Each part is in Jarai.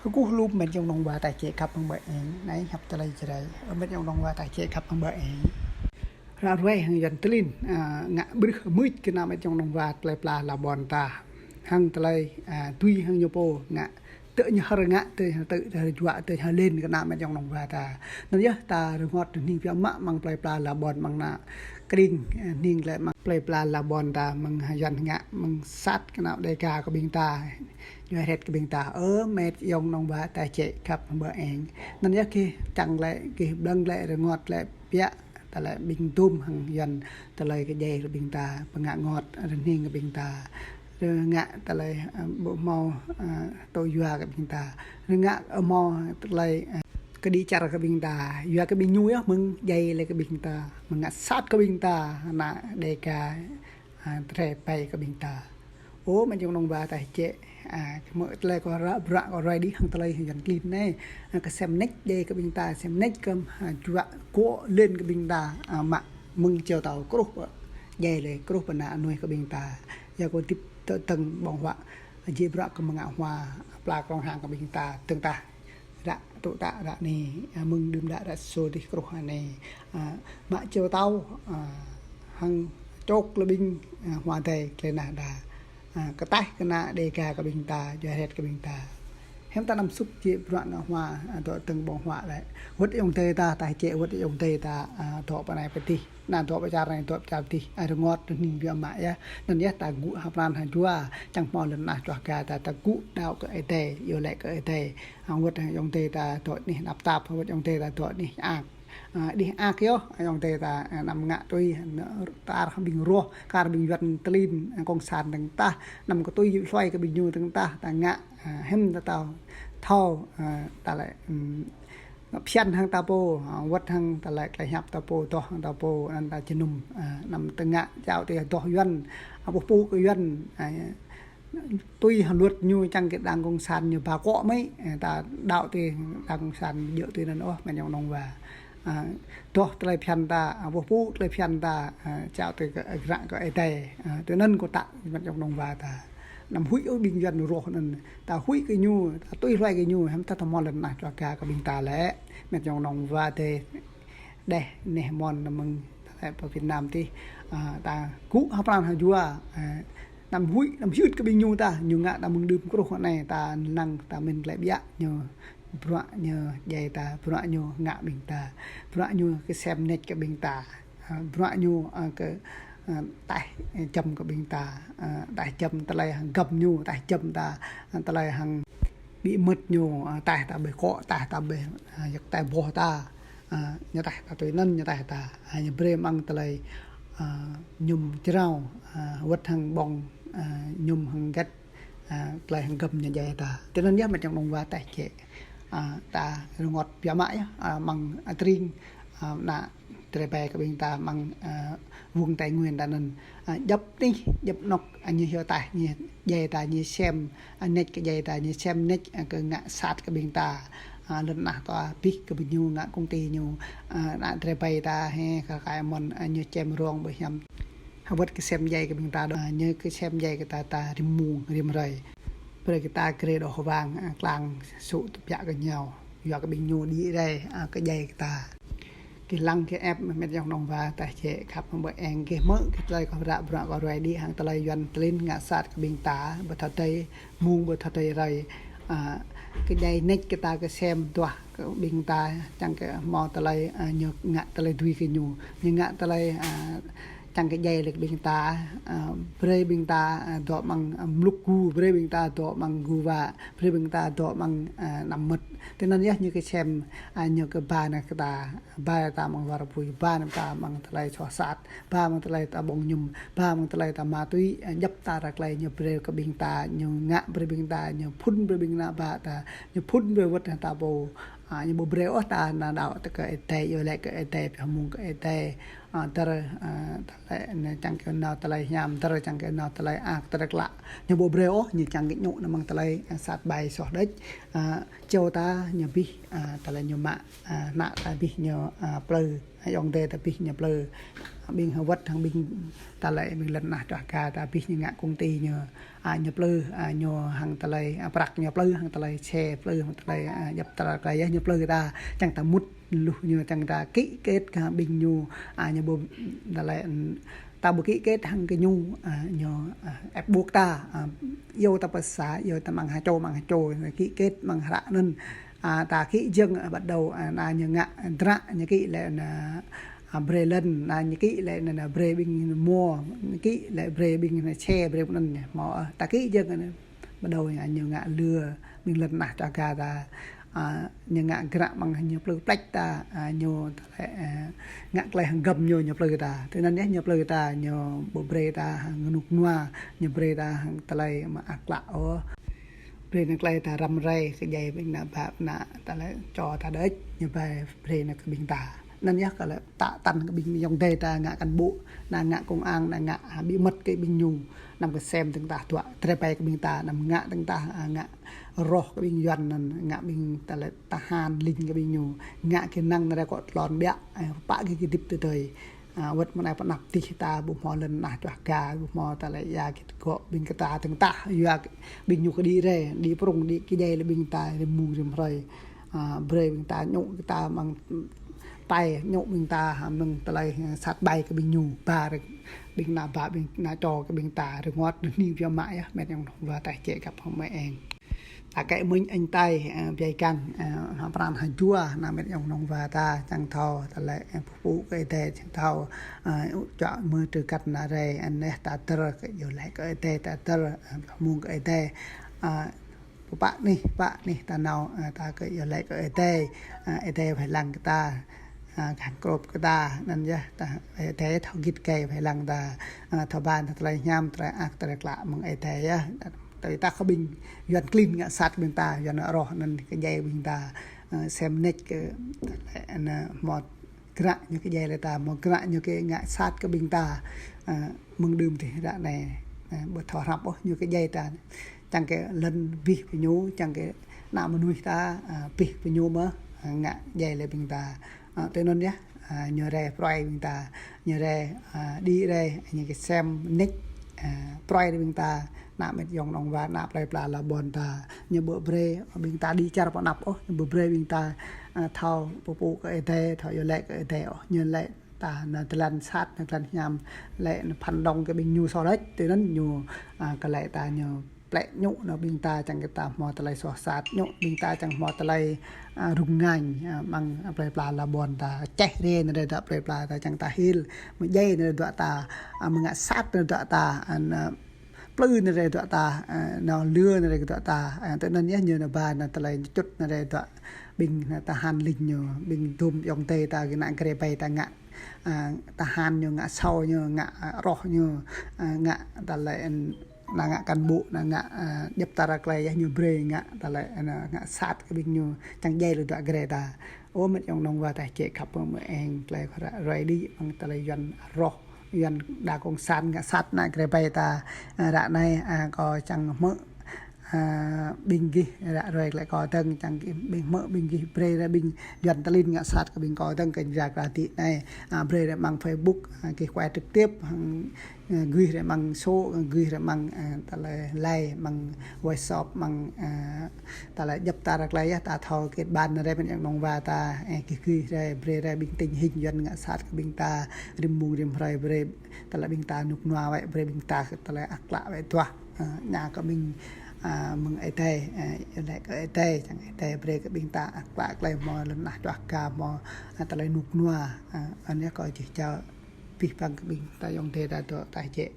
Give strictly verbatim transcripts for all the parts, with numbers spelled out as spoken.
Kơkuh lŏm met yŏng nong wa ta čĕ khăp hăng ƀơi eng. Anai hiăp tơlơi Jrai. Ơ met yŏng nong wa ta čĕ khăp hăng ƀơi eng. Ră ruai hăng Yuan tơlin, a, ngă bruă mưč kơ ană met yŏng nong wa tơlơi pla la ƀôn ta. Hăng tơlơi, a, tui hăng ñu pô ngă tơ ñu hơr ngă, tơ ñu tơ, tơ ñu juă, tơ ñu lin kơ ană met yŏng nong wa ta. Anŭn yơh ta rơngot rơhning biă mă mơ̆ng plơi pla la ƀôn mơ̆ng ană kring, ơ, hning lĕ mơ̆ng plơi pla la ƀôn ta mơ̆ng Yuan ngă, mơ̆ng sat kơ ană Đêga kơ ƀing ta. Yua hret kơ ƀing ta. Ơ met yŏng nong wa ta čĕ khăp ƀơi eng. Anŭn yơh gih čang lĕ, gih blăng lĕ, rơngot lĕ biă. Ta lĕ ƀing dum hăng Yuan tơlơi kơ djai kơ ƀing ta, pơngă ngot rơhning kơ ƀing ta. Rơngă tơlơi, ơ, ƀu hmâo, ơ, tŭ yua kơ ƀing ta. Rơngă, ơ, hmâo tơlơi, ơ, kơđi čar kơ ƀing ta. Yua kơ ƀing ñu yơh mơ̆ng djai lĕ kơ ƀing ta. Mơ̆ng ngă sat kơ ƀing ta, ană Đêga, ơ, Jrai pai kơ ƀing ta. Ơ met yŏng nong wa ta čĕ, a, kơ mơ̆ tơlơi kơ ră, bruă kơ ruai đih hăng tơlơi Yuan tơlin anai. A, kơ sem nĕč djai kơ ƀing ta, sem nĕč kơ, a, juă kơ lin kơ ƀing ta, a, mă mơ̆ng čeo tao kruh, djai lĕ kruh pơna anui kơ ƀing ta. Yua kơ tip tơ tơng ƀong huă, jĕ bruă kơ mơngă hua, pla krong hang kơ ƀing ta, tơng tah. Ră tŭ tă ră anai, a, mơ̆ng đưm đă ră sô dih kruh anai, a, mă čeo tao, a, hăng čŏk lơ ƀing, a, hua dai tơlơi nah đa, a, kơ taih kơ ană Đêga kơ ƀing ta, yua hret kơ ƀing ta. Hiư̆m ta anăm sŭk jĕ bruă ngă hua, a, dŏ tơng ƀong huă lĕ. Wơ̆t ayŏng adơi ta, ta čĕ wơ̆t ayŏng adơi ta, a, dŏ pơ anai pơ dih. Ană dŏ pơ čar anai, dŏ pơ čar dih, a, rơngot rơhning biă mă yơh. Anŭn yơh ta gŭ ha pran ha jua, čang hmâo lŏn tơnah čuah ga ta, ta gŭ đaŏ kơ Ơi Adai, iâu laĭ kơ Ơi Adai. Hăng wơ̆t hăng ayŏng adơi ta dŏ anih tơnap tap, hăng wơ̆t ayŏng adơi ta dŏ anih ak. A, anih ak yơh, ayŏng adơi ta, a, anăm ngă tui, a, tar ƀing roh, kar ƀing Yuan tơlin, a, kông san tơng tah, anăm kơ tui hluai kơ ƀing ñu tơng tah, ta ngă, a, hiư̆m ta thâo, thâo, a, ta lĕ, ưm, phiăn hăng ta pô, a, wơ̆t hăng ta lĕ tơlơi hiăp ta pô, dŏ hăng ta pô, anŭn ta jơnum, a, anăm tơ ngă jao tơ dŏ Yuan, a, ƀuh pŭ kơ Yuan, a, tui hăng luật ñu čang kơ đảng cộng sản ñu ba kŏ mơ̆, a, ta đaŏ tơ đảng cộng sản djơ̆ tui anŭn ôh, met yŏng nong wa. A, dŏ tơlơi phiăn ta, a, ƀuh pŭ tơlơi phiăn ta, a, jao tơ kơ, a, gră kơ Ơi Adai, a, tui anŭn kơ ta, met yŏng nong wa ta. Anăm huĭ ôh ƀing Yuan roh anŭn. Ta huĭ kơ ñu, ta tui hluai kơ ñu, hiư̆m ta thâo hmâo lŏn tơnah čuah ga kơ ƀing ta lĕ. Met yŏng nong wa dêh, dêh neh mon mơ̆ng ta lĕ pơ Việt Nam dih, a, ta gŭ ha pran ha jua, a, anăm huĭ, anăm hyưt kơ ƀing ñu ta, ñu ngă ta mơ̆ng đưm kruh anai, ta năng ta mĭn tơlơi biă, ñu bruă ñu djai ta, bruă ñu ngă ƀing ta, bruă ñu kơ sem nĕč kơ ƀing ta. A, bruă ñu, a, kơ, a, taih, a, jăm kơ ƀing ta, a, taih jăm tơlơi hăng găm ñu, taih jăm ta, a, tơlơi hăng ƀĭ mơ̆t ñu, a, taih ta ƀơi kŏ, taih ta ƀơi, a, yăk taih boh ta, a, ñu taih ta tui anŭn, ñu taih ta, a, ñu brơi mơ̆ng tơlơi, a, mơñum jrao, a, wơ̆t hăng ƀong, a, mơñum hăng gĕt, a, tơlơi hăng găm ñu djai ta. Tui anŭn yơh met yŏng nong wa ta čĕ. A, ta rơngot biă mă yơh, a, mơ̆ng, a, tring, a, ană Jrai pai kơ ƀing ta mơ̆ng, a, vùng Tây Nguyên ta anŭn. A, djŏp anih, djŏp anŏ, a, ñu hyu taih, ñu djai ta, ñu sem, a, nĕč kơ djai ta, ñu sem nĕč, a, kơ ngă sat kơ ƀing ta. A, lŏn tơnah ta abih kơ ƀing ñu ngă công ty ñu, a, ană Jrai pai ta, hĕ, kơ kai mơ̆n, a, ñu čem rong ƀơi hiam. Hăng wơ̆t kơ sem djai kơ ƀing ta dŏ, a, ñu kơ sem djai kơ ta, ta rĭm mông, rĭm hrơi. Brơi kơ ta grê dŏ hơwang, a, klang sŭ tơbiă kơ ñu. Yua kơ ƀing ñu đĭ rai, a, kơ djai kơ ta. Gih lăng gih ĕp, met yŏng nong wa ta čĕ khăp hăng ƀơi eng, gih hmư̆ kơ tơlơi kơ ră bruă kơ ruai đĭ hăng tơlơi Yuan tơlin ngă sat kơ ƀing ta, ƀu thâo tơi mông ƀu thâo tơi hrơi. A, kơ djai nĕč kơ ta kơ sem duah kơ ƀing ta, čang kơ hmâo tơlơi, a, ñu ngă tơlơi dưi kơ ñu. Ñu ngă tơlơi, a, čang kơ djai lĕ kơ ƀing ta, a, brơi ƀing ta, a, dŏ mơ̆ng, a, mlŭk gu, brơi ƀing ta dŏ mơ̆ng gu wa, brơi ƀing ta dŏ mơ̆ng, a, anăm mơ̆t. Tui anŭn yơh ñu kơ sem, a, ñu kơ ba nao kơ ta, ba ta mơ̆ng war pui, ba nao ta mơ̆ng tơlơi soh sat, ba mơ̆ng tơlơi ta ƀong mơñum, ba mơ̆ng tơlơi ta ma túy, a, djŏp ta ră tơlơi ñu brơi kơ ƀing ta, ñu ngă brơi ƀing ta, ñu phŭn brơi ƀing ană bă ta, ñu phŭn brơi wơ̆t ta pô, a, ñu ƀu brơi ôh ta nao đaŏ tơ kơ Ơi Adai, iâu laĭ kơ Ơi Adai, pioh mông kơ Ơi Adai. A, dơr, a, tơlơi, anai čang kơ nao tơlơi hiam, dơr čang kơ nao tơlơi ak, dơr klă. Ñu ƀu brơi ôh, ñu čang kơ ñu nao mơ̆ng tơlơi, a, sat ƀai soh đĕč. A, čô ta ñu abih, a, tơlơi ñu mă, a, ană ta abih ñu, a, plư, a, ayŏng adơi ta abih ñu plư. Ƀing hơwơ̆t hăng ƀing ta lĕ ƀing lŏn tơnah čuah ga ta abih ñu ngă công ty ñu, a, ñu plư, a, ñu hăng tơlơi, a, prăk ñu plư, hăng tơlơi xe plư, hăng tơlơi, a, djŏp tơlơi kơ yơh ñu plư ta, čang ta mŭt luh ñu, čang ta ký kết kơ ƀing ñu, a, ñu ƀu, ta lĕ, ta ƀu ký kết hăng kơ ñu, a, ñu, a, ép buộc ta, a, iâu ta pơsa, iâu ta mơ̆ng ha čô, mơ̆ng ha čô, ký kết mơ̆ng hră anŭn. A, ta ký jơ̆ng, a, bắt đầu, a, na ñu ngă dră, ñu ký lĕ na, a, brơi lŏn, na ñu ký lĕ na, na brơi ƀing mua, ñu ký lĕ brơi ƀing na xe, brơi anŭn ñu. Hmâo, a, ta ký jơ̆ng, a, bắt đầu ñu, ñu ngă lừa, ƀing lŏn tơnah čuah ga ta, a, ñu ngă gră mơ̆ng ñu plư pleč ta, a, ñu tơlơi, a, ngă tơlơi hăng găm ñu, ñu plư ta. Tui anŭn yơh ñu plư ta, ñu ƀu brơi ta hăng rơnŭk rơnua, ñu brơi ta hăng tơlơi mơak klă ôh. Brơi nao tơlơi ta răm rai, kơ djai ƀing ană bă, ană ta lĕ čô ta đôč, ñu brơi, brơi nao kơ ƀing ta. Anŭn yơh kơ lĕ tă tăn kơ ƀing ayŏng adơi ta ngă cán bộ, ană ngă công an, ană ngă, a, bí mật kơ ƀing ñu. Anăm kơsem dơ̆ng tah duă, tơlơi pai kơ ƀing ta, anăm ngă dơ̆ng tah, a, ngă roh kơ ƀing Yuan anŭn, ngă ƀing ta lĕ tơhan, lính kơ ƀing ñu, ngă kơ năng anai kơ tlôn biă, a, pă kơ kơdip tơdơi. A, wơ̆t mơ̆ng anai pơ anăp tih ta ƀu hmâo lŏn tơnah čuah ga, ƀu hmâo tơlơi ia kơ gŏ ƀing kơ ta dơ̆ng tah, yua ƀing ñu kơ đĭ rai, đĭ prŭng, đĭ kơdjai lĕ ƀing ta rĭm mông rĭm hrơi. A, brơi ƀing ta ñu kơ ta mơ̆ng pai, ñu ƀing ta, a, mơ̆ng tơlơi, a, sat ƀai kơ ƀing ñu, ba ƀing ană bă, ƀing ană čô kơ ƀing ta, rơngot, rơni biă mă yơh, met ayŏng adơi wa ta čĕ kăp hăng mơi eng. Ta kĕ mơ̆ng anh tai, a, biă găn, a, ha pran ha jua, ană met ayŏng adơi wa ta, čang thâo, tơlơi, a, pơpŭ kơ Ơi Adai, čang thâo, a, čuă mơ̆ tơgăt ană rai, anai ta tơr, kơ yua lĕ kơ Ơi Adai ta tơr, a, mơ̆ng kơ Ơi Adai, a, pơpă anih, pă anih ta nao, a, ta kơ yua lĕ kơ Ơi Adai, a, Ơi Adai wai lăng kơ ta, a, găn krôp kơ ta, anŭn yơh, ta, Ơi Adai thâo git gai wai lăng ta, a, thâo ban ta tơlơi hiam, tơlơi ak, tơlơi klă mơ̆ng Ơi Adai yơh. Tơdah ta kơ ƀing Yuan klin ngă sat kơ ƀing ta, Yuan roh anŭn kơdjai ƀing ta, a, sem nĕč kơ, a, hmâo gră ñu kơdjai lĕ ta, hmâo gră ñu kơ ngă sat kơ ƀing ta, a, mơ̆ng đưm tih ră anai, a, ƀu thâo hrăp ôh ñu kơdjai ta. Čang kơ lŏn abih pơ ñu, čang kơ ană mơnuih ta, a, abih pơ ñu mơ̆, a, ngă djai lĕ ƀing ta. A, tui anŭn yơh, a, ñu rai pruai ƀing ta, ñu rai, a, đĭ rai, ñu kơsem nĕč, a, pruai ƀing ta, ană met ayŏng adơi wa, ană plơi pla ala ƀôn ta, ñu ƀu brơi ƀing ta đĭ čar pơ anăp ôh, ñu ƀu brơi ƀing ta, a, thâo pơpŭ kơ Ơi Adai, thâo yua lĕ kơ Ơi Adai ôh, ñu lĕ ta nao tơlơi sat, nao tơlơi hiam, lĕ nao phản động kơ ƀing ñu soh đôč, tui anŭn ñu, a, kơ lĕ ta ñu plĕ ñu nao ƀing ta čang kơ ta hmâo tơlơi soh sat, ñu ƀing ta čang hmâo tơlơi, a, rŭng răng, a, mơ̆ng plơi pla ala ƀôn ta, čeh rai anai rai dŏ plơi pla ta čang ta hil, mơ̆ djai anai rai dŏ ta, a, mơ̆ ngă sat anai rai dŏ ta, a, nao plư anai rai dŏ ta, a, nao lừa anai rai dŏ ta, a, tui anŭn yơh ñu nao ba nao tơlơi čut anai rai dŏ ƀing, a, tơhan lính ñu, ƀing dôm ayŏng adơi ta kơ ană gre bai ta ngă, a, tơhan ñu ngă sâu ñu ngă, a, roh ñu, a, ngă tơlơi, a, ană ngă cán bộ, ană ngă, a, djŏp tơlơi yơh ñu brơi ngă tơlơi, a, ngă sat kơ ƀing ñu čang djai lĕ dŏ gre ta. Ơ met ayŏng adơi wa ta čĕ kăp hăng mơi eng tơlơi ră ruai đĭ mơ̆ng tơlơi Yuan roh, Yuan đa cộng sản ngă sat ană gre bai ta, a, ră anai, a, kâo čang hmư̆, a, ƀing gih ră ruai lĕ kâo dơ̆ng čang gih ƀing hmư̆ ƀing gih brơi rai ƀing Yuan tơlin ngă sat kơ ƀing kâo dơ̆ng kơ jra kra ti anai, a, brơi rai mơ̆ng Facebook, a, gih quay trực tiếp, hăng, a, gih rai mơ̆ng số, gih rai mơ̆ng, a, tơlơi like, mơ̆ng WhatsApp, mơ̆ng, a, tơlơi djŏp tơlơi yơh ta thâo kơ ban rai met ayŏng adơi wa ta, ơ, kơ gih rai brơi rai ƀing tình hình Yuan ngă sat kơ ƀing ta, rĭm mông rĭm hrơi brơi tơlơi ƀing ta rơnŭk rơnua wơ̆t brơi ƀing ta kơ tơlơi ak klă wơ̆t tuah, ơ, anai kơ ƀing, a, mơ̆ng Ơi Adai, ơ, yua lĕ kơ Ơi Adai, čang Ơi Adai brơi kơ ƀing ta ak klă tơlơi hmâo lŏn tơnah čuah ga hmâo, a, tơlơi rơnŭk rơnua, a, anai kâo čih čao abih bang kơ ƀing ta ayŏng adơi ta dŏ ta čĕ.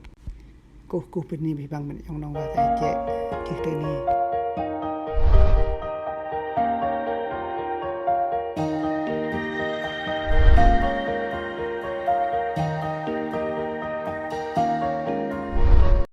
Kơkuh kơkuh bơni abih bang met ayŏng adơi wa ta čĕ. Čih tui anai.